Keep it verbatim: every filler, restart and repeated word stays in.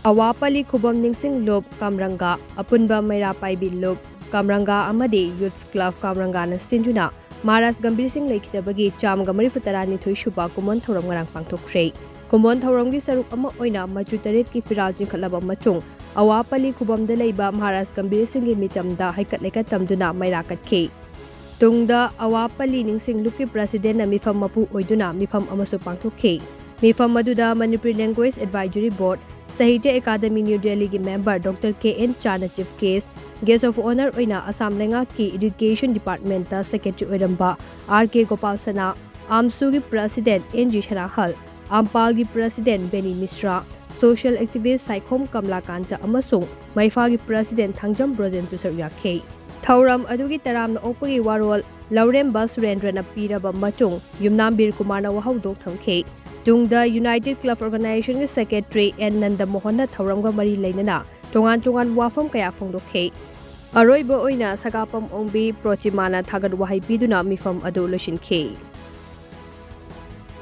ꯑꯋꯥꯄꯜꯂꯤ ꯈꯨꯕꯝ ꯅꯤꯡꯁꯤꯡ ꯂꯨꯞ ꯀꯥꯝꯔꯪꯒꯥ, ꯑꯄꯨꯟꯕ ꯃꯩꯔꯥ ꯄꯥꯏꯕꯤ ꯂꯨꯞ ꯀꯥꯝꯔꯪꯒꯥ ꯑꯃꯗꯤ ꯌꯨꯠꯁ ꯀ꯭ꯂꯕ ꯀꯥꯝꯔꯪꯒꯥꯅ ꯁꯤꯟꯗꯨꯅ ꯃꯍꯥꯔꯥꯖ ꯒꯝꯚꯤꯔ ꯁꯤꯡ ꯂꯩꯈꯤꯗꯕꯒꯤ ꯆꯥꯝꯃꯒ ꯃꯔꯤꯐꯨ ꯇꯔꯥꯅꯤꯊꯣꯏ ꯁꯨꯕ ꯀꯨꯝꯑꯣꯟ ꯊꯧꯔꯝ ꯉꯔꯥꯡ ꯄꯥꯡꯊꯣꯛꯈ꯭ꯔꯦ꯫ ꯀꯨꯝꯑꯣꯟ ꯊꯧꯔꯝꯒꯤ ꯁꯔꯨꯛ ꯑꯃ ꯑꯣꯏꯅ ꯃꯆꯨ ꯇꯔꯦꯠꯀꯤ ꯐꯤꯔꯥꯜ ꯆꯤꯡꯈꯠꯂꯕ ꯃꯇꯨꯡ ꯑꯋꯥꯄꯜꯂꯤ ꯈꯨꯕꯝꯗ ꯂꯩꯕ ꯃꯍꯥꯔꯥꯖ ꯒꯝꯚꯤꯔ ꯁꯤꯡꯒꯤ ꯃꯤꯇꯝꯗ ꯍꯩꯀꯠ ꯂꯩꯀꯠ ꯇꯝꯗꯨꯅ ꯃꯩꯔꯥ ꯀꯠꯈꯤ꯫ ꯇꯨꯡꯗ ꯑꯋꯥꯄꯜꯂꯤ ꯅꯤꯡꯁꯤꯡ ꯂꯨꯞꯀꯤ ꯄ꯭ꯔꯁꯤꯗꯦꯟꯅ ꯃꯤꯐꯝ ꯃꯄꯨ ꯑꯣꯏꯗꯨꯅ ꯃꯤꯐꯝ ꯑꯃꯁꯨ ꯄꯥꯡꯊꯣꯛꯈꯤ꯫ ꯃꯤꯐꯝ ꯑꯗꯨꯗ Manipuri language advisory board, Sahitya academy new ꯗꯦꯜꯂꯤꯒꯤ member doctor K N Chan chief guest, guest of honour ꯑꯣꯏꯅ ꯑꯁꯥꯝ ꯂꯩꯉꯥꯛꯀꯤ ꯏꯔꯤꯒꯦꯁꯟ ꯗꯤꯄꯥꯔꯠꯃꯦꯟꯇ ꯁꯦꯀ꯭ꯔꯦꯇꯔꯤ ꯑꯣꯏꯔꯝꯕ ꯑꯥꯔ ꯀꯦ ꯒꯣꯄꯥꯜ ꯁꯅꯥ, ꯑꯥꯝꯁꯨꯒꯤ ꯄ꯭ꯔꯁꯤꯗꯦꯟ ꯑꯦꯟ ꯖꯤ ꯁꯅꯥꯍꯜ, ꯑꯝꯄꯥꯜꯒꯤ president Beni Mishra, social activist Saikhom Kamalakanta ꯑꯃꯁꯨꯡ ꯃꯩꯐꯥꯒꯤ ꯄ꯭ꯔꯁꯤꯗꯦꯟ ꯊꯥꯡꯖꯝ ꯕ꯭ꯔꯣꯖꯦꯟꯁꯨ ꯁꯔꯨꯛ ꯌꯥꯈꯤ꯫ ꯊꯧꯔꯝ ꯑꯗꯨꯒꯤ ꯇꯔꯥꯝꯅ ꯑꯣꯛꯄꯒꯤ ꯋꯥꯔꯣꯜ ꯂꯧꯔꯦꯝꯕ ꯁꯨꯔꯦꯟꯗ꯭ꯔꯅ ꯄꯤꯔꯕ ꯃꯇꯨꯡ, ꯌꯨꯝꯅꯥꯝ ꯕꯤꯔ ꯀꯨꯃꯥꯔꯅ ꯋꯥꯍꯧꯗꯣꯛ ꯊꯝꯈꯤ꯫ ꯇꯨꯡꯗ United club ꯑꯣꯔꯒꯅꯥꯏꯖꯦꯁꯟꯒꯤ secretary and Nanda ꯃꯣꯍꯟꯅ ꯊꯧꯔꯝꯒ ꯃꯔꯤ ꯂꯩꯅꯅ ꯇꯣꯉꯥꯟ ꯇꯣꯉꯥꯟꯕ ꯋꯥꯐꯝ ꯀꯌꯥ ꯐꯣꯡꯗꯣꯛꯈꯤ꯫ ꯑꯔꯣꯏꯕ ꯑꯣꯏꯅ ꯁꯒꯥꯄꯝ ꯑꯣꯡꯕꯤ ꯄ꯭ꯔꯣꯇꯤꯃꯥꯅ ꯊꯥꯒꯠ ꯋꯥꯍꯩ ꯄꯤꯗꯨꯅ ꯃꯤꯐꯝ ꯑꯗꯨ ꯂꯣꯏꯁꯤꯟꯈꯤ꯫